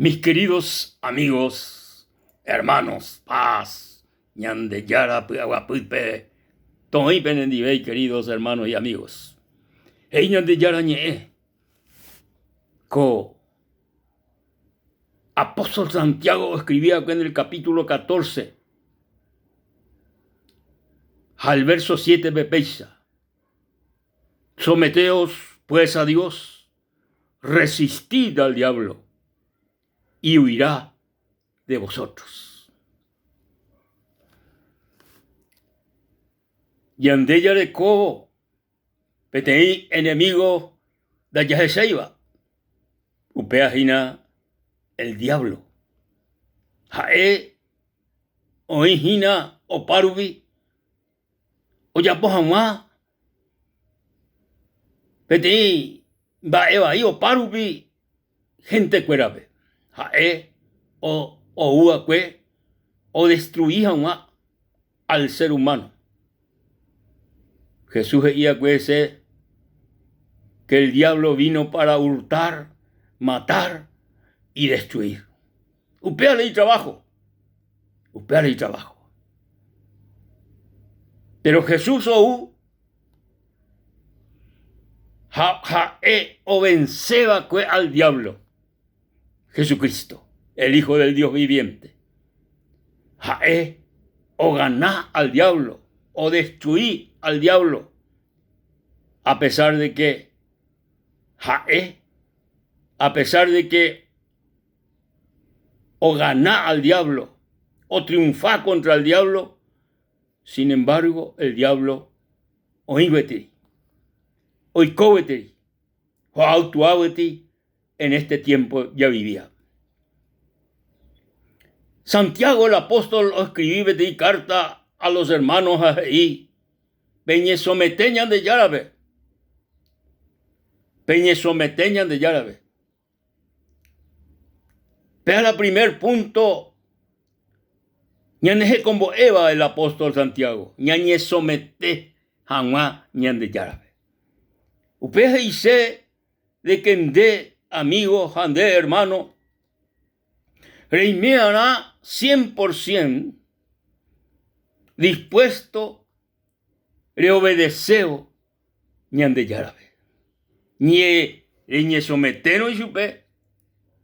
Mis queridos amigos, hermanos, paz, Ñandejára py'aguapýpe toĩ penendivéi, queridos hermanos y amigos. He'i Ñandejára ñe'ẽ ko apóstol Santiago oescribí va'ekue en el capítulo 14 ha el verso 7-pe péicha, Someteos pues a Dios, resistid al diablo y huirá de vosotros. Ñande jareko peteĩ enemigo ndajahecháiva, upéva hína el diablo. Ha'e oĩ hína opárupi ojapo hag̃ua peteĩ mba'e vai opárupi hentekuérape. Ha'e ou va'ekue odestrui hag̃ua al ser humano. Jesús he'i va'ekue hese que el diablo vino para hurtar, matar y destruir. Upévare itrabajo, upévare itrabajo. Pero Jesús ou ha ha'e ovense va'ekue al diablo, Jesucristo, el Hijo del Dios viviente. Ha'e ogana al diablo, odestrui al diablo, a pesar de que ha'e, a pesar de que ogana al diablo, otriunfa contra el diablo, sin embargo el diablo oĩ gueteri, oiko gueteri, ha oactua gueteri en este tiempo javivía. Santiago el apóstol oescribi peteĩ carta a los hermanos ha he'i, Peñesomete Ñandejárape, peñesomete Ñandejárape. Péa la primer punto ñanehekombo'éva el apóstol Santiago, ñañesomete hag̃ua Ñandejárape. Upe he'ise de que nde amigo ha nde hermano reime'arã cien por cien dispuesto reobedesévo Ñandejárape. Ñe reñesometérõ ichupe,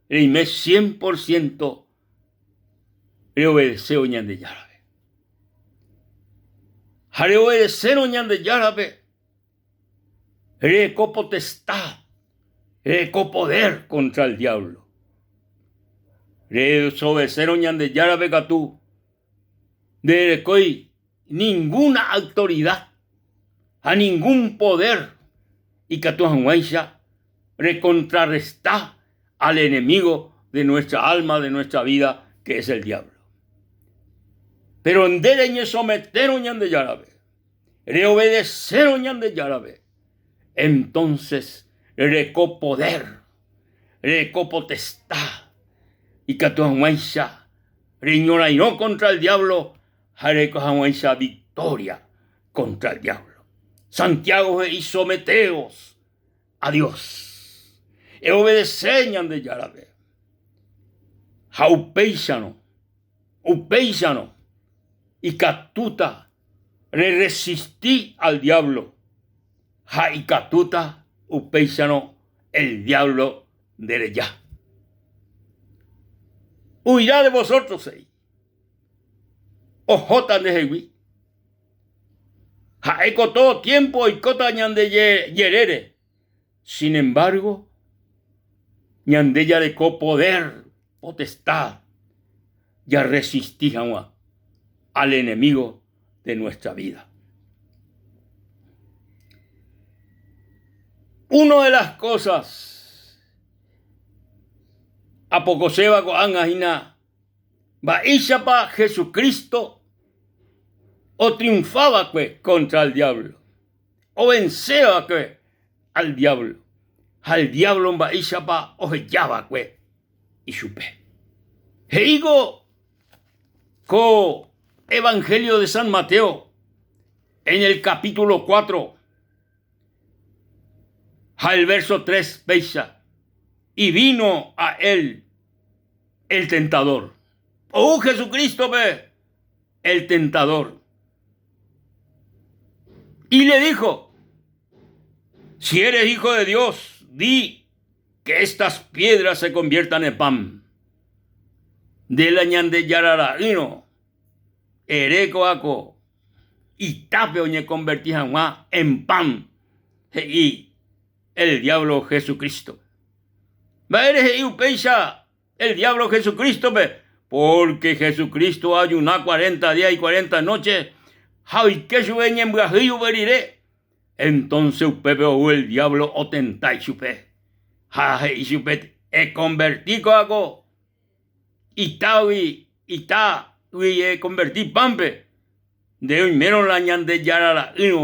reime cien por ciento reobedesévo Ñandejárape. Ha reobedesérõ Ñandejárape, reko potestad, reko poder contra el diablo. Redesobedesérõ Ñandejárape katu, nderekói ninguna autoridad ha ningún poder ikatu hag̃uáicha recontrarresta al enemigo de nuestra alma, de nuestra vida, que es el diablo. Pero nde reñesometérõ Ñandejárape, reobedesérõ Ñandejárape, entonces reko poder, reko potestad ikatu hag̃uáicha reñorairõ contra el diablo ha ereko hag̃uáicha victoria contra el diablo. Santiago he'i someteos a Dios. Eobedece Ñandejárape. Ha upéicharõ, upéicharõ ikatúta reresisti al diablo ha ikatúta upéicharõ el diablo ndereja. Huirá de vosotros, he'i. Ohóta ndehegui. Ha'éko todo tiempo oikóta ñande jerére. Sin embargo, ñande jareko poder, potestad, jarresisti hag̃ua al enemigo de nuestra vida. Uno de las cosas apokoséva ko'ág̃a hína mba'éichapa Jesucristo otriunfa va'ekue contra el diablo, ovense va'ekue al diablo, ha el diablo mba'éichapa oheja va'ekue ichupe. He'íko ko Evangelio de San Mateo en el capítulo 4 ha el verso 3 péicha, Y vino a él. El tentador. Ou Jesucristo-pe el tentador. Y le dijo, Si eres hijo de Dios, di que estas piedras se conviertan en pan. Nde la Ñandejára ra'ýrõ, ere ko'a ko itápe oñekonverti hag̃ua en pan, he'i el diablo Jesucristo. Mba'ére he'i upéicha el diablo Jesucristo-pe? Pórke Jesucristo oajuna cuarenta día y cuarenta noche ha oike chupe ñembyahýi upe rire. Entonce upépe ou el diablo otenta ichupe ha he'i chupe, Ekonverti ko'a ko itágui, itágui ekonverti pan-pe, nde oimérõ la Ñandejára ra'ýrõ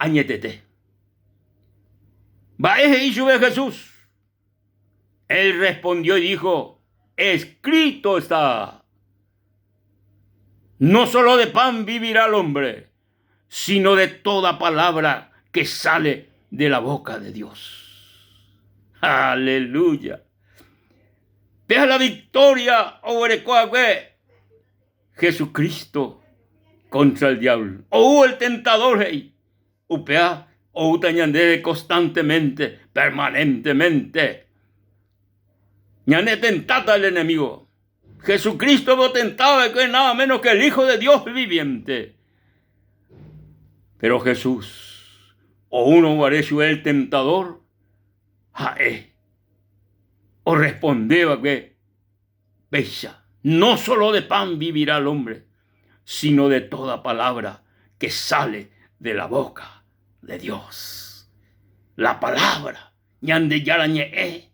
añetete. Mba'e he'i chupe Jesús? Él respondió y dijo, Escrito está, No solo de pan vivirá el hombre, sino de toda palabra que sale de la boca de Dios. Aleluya. Péa la victoria oguereko hague Jesucristo contra el diablo. Ou el tentador he'i, upéa oúta ñandéve constantemente, permanentemente. Ñane tentáta el enemigo. Jesucristo otentaba va'ekue nada menos que el Hijo de Dios viviente. Pero Jesús oúrõ guare chupe el tentador, ha'e orresponde va'ekue péicha, No solo de pan vivirá el hombre, sino de toda palabra que sale de la boca de Dios. La palabra, Ñandejára ñe'ẽ,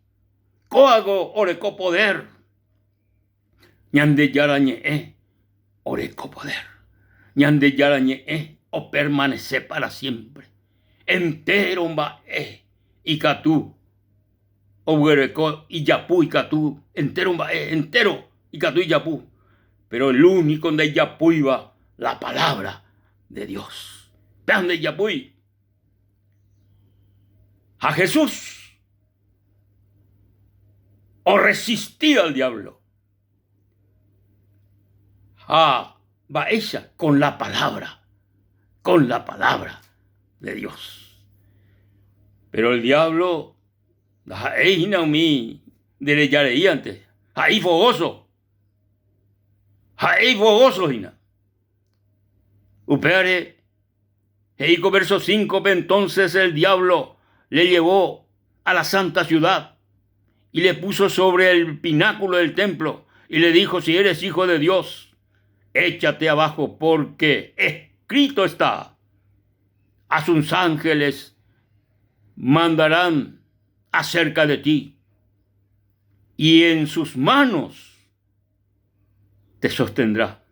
kóago oreko poder. Ñandejára ñe'ẽ oreko poder. Ñandejára ñe'ẽ opermanece para siempre. Entéro mba'e ikatu oguereko ijapu ikatu entéro mba'e entéro ikatu ijapu, péro el úniko ndaijapúiva la palabra de Dios. Péva ndaijapúi. Ha Jesús orresisti al diablo. Ha mba'éicha? Con la palabra, con la palabra de Dios. Pero el diablo ndaha'éi hína umi nderejareíante, ha'e ifogoso, ha'e ifogoso hína. Upévare he'i ko verso 5-pe entonces el diablo le llevó a la santa ciudad y le puso sobre el pináculo del templo y le dijo, si eres hijo de Dios, échate abajo porque escrito está, a sus ángeles mandarán acerca de ti y en sus manos te sostendrá.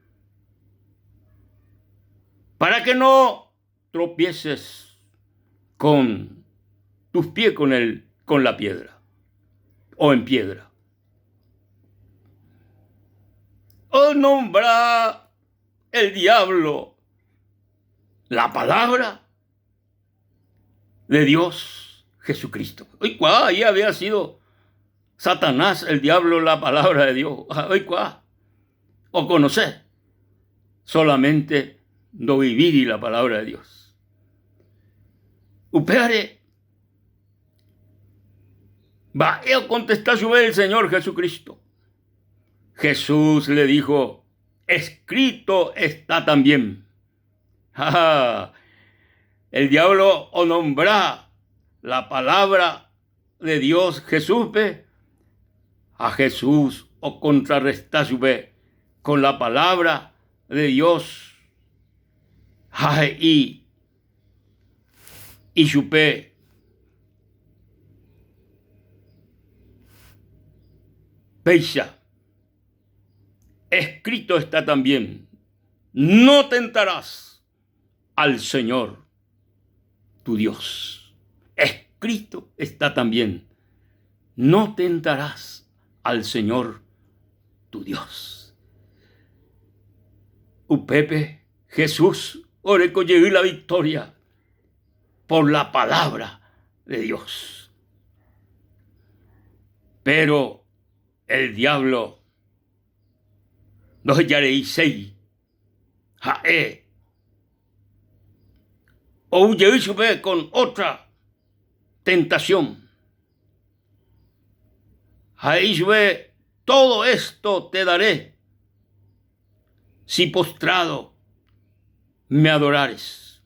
Para que no tropieces con tus pies con, el, con la piedra o en piedra. O nombra el diablo la palabra de Dios Jesucristo. Oikuaa ahí había sido Satanás, el diablo, la palabra de Dios. Oikuaa. O conocer. Solamente ndovivíri la palabra de Dios. Upévare mba'e okontesta chupe el Señor Jesucristo. Jesús le dijo, escrito está también. Ha el diablo onombra la palabra de Dios Jesúspe, ha Jesús okontrarresta chupe con la palabra de Dios ha he'i ichupe péicha. Escrito está también, no tentarás al Señor tu Dios. Escrito está también, no tentarás al Señor tu Dios. Upépe Jesús oreko jey la victoria por la palabra de Dios. Pero el diablo. Ndohejareiséi ha'e ou jey chupe con otra tentación. Ha he'i chupe, Todo esto te daré si postrado me adorares.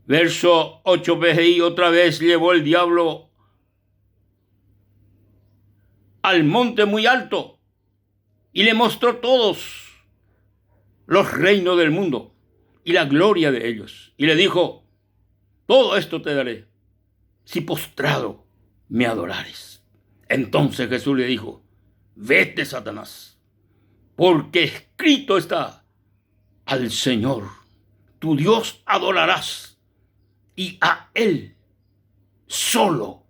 Verso 8-pe he'i, Otra vez llevó el diablo al monte muy alto y le mostró todos los reinos del mundo y la gloria de ellos. Y le dijo, todo esto te daré si postrado me adorares. Entonces Jesús le dijo, vete, Satanás, porque escrito está, al Señor tu Dios adorarás y a Él solo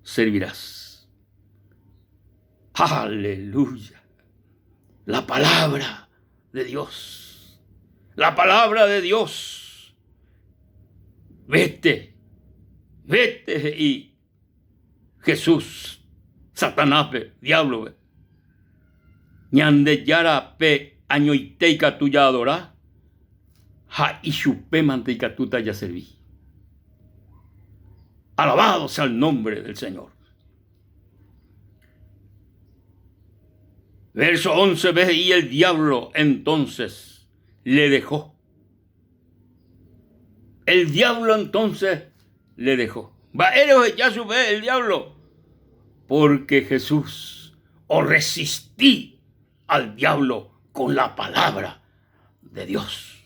servirás. Aleluya. La palabra de Dios. La palabra de Dios. Vete, vete he'i Jesús Satanáspe, diáblope. Ñandejárape añoite ikatu jaadora ha ichupémante ikatúta jaservi. Alabado sea el nombre del Señor. Verso 11 ve y el diablo entonces le dejó. El diablo entonces le dejó. Mba'ére oheja chupe el diablo? Porque Jesús orresisti al diablo con la palabra de Dios.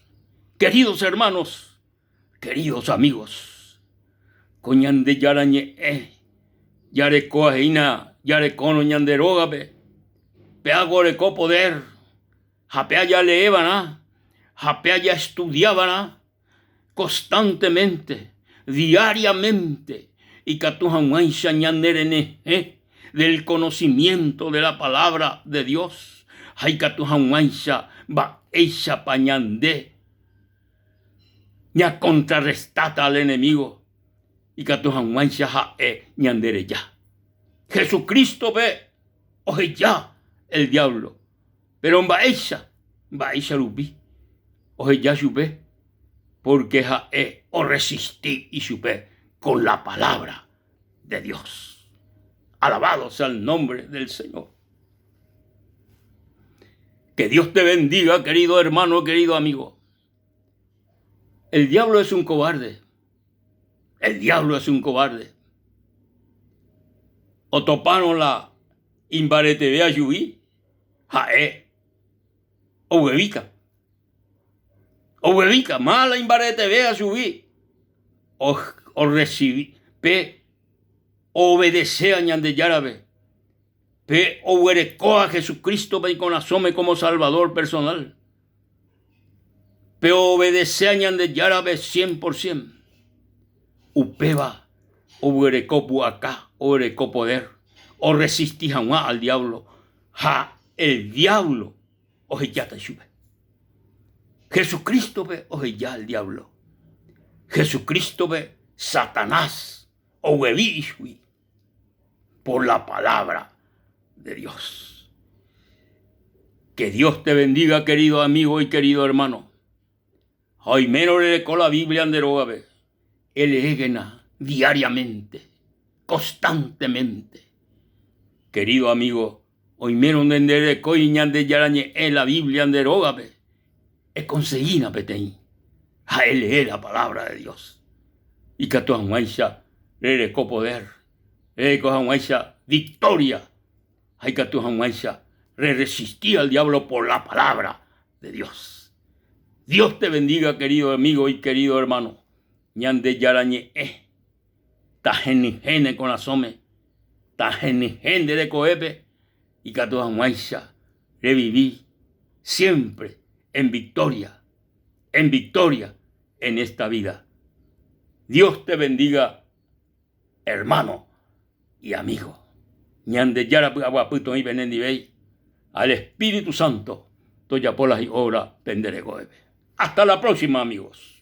Queridos hermanos, queridos amigos, ko Ñandejára ñe'ẽ jarekóva hína jarekórõ ñande rógape, pe aguereko poder ha pe ajaleeva'erã ha pe ajaestudiava'erã constantemente, diariamente, ikatu hag̃uáicha ñanerenyhẽ del conocimiento de la palabra de Dios ha ikatu hag̃uáicha mba'éichapa ñande ñakontrarrestáta al enemigo ikatu hag̃uáicha ha'e ñandereja. Jesucristo-pe oheja el diablo Péro mba'éicha, mba'éicha rupi oheja chupe? Pórke ha'e orresisti ichupe kon la palávra de Dios. Alabado sea el nombre del Señor. Que Dios te bendiga, querido hermano, querido amigo. El diablo es un cobarde. El diablo es un cobarde. Otopárõ la imbareteve ajugui, ha'e oguevíta. Oguevíta, má la imbareteve ajugui, orresivi pe oobedecéva Ñandejárape, pe oguerekóva Jesucrístope ikorasõme como Salvador personal. Pe oobedecéva Ñandejárape cien por cien, upéva oguereko pu'aka, oguereko poder orresisti hag̃ua al diablo ha el diablo ohejáta ichupe. Jesucrístope oheja el diablo. Jesucrístope Satanás oguevi ichugui por la palabra de Dios. Que Dios te bendiga, querido amigo y querido hermano. Ha oimérõ rereko la Biblia nde rógape, eleégena diariamente, constantemente. Querido amigo, oimérõ nde nderekói Ñandejára Ñe'ẽ la Biblia nde rógape, ekonsegína peteĩ ha elee la palabra de Dios. Ikatu hag̃uáicha rereko poder, rereko hag̃uáicha victoria ha ikatu hag̃uáicha reresisti al diablo por la palabra de Dios. Dios te bendiga querido amigo y querido hermano. Ñandejára ñe'ẽ tahenyhẽ ne korasõme, tahenyhẽ nde rekovépe ikatu hag̃uáicha revivi siempre en victoria, en victoria en esta vida. Dios te bendiga hermano y amigo. Ñandejára py'aguapy toĩ penendivéi, al Espíritu Santo tojapo la hi'obra pende rekovépe. Hasta la próxima amigos.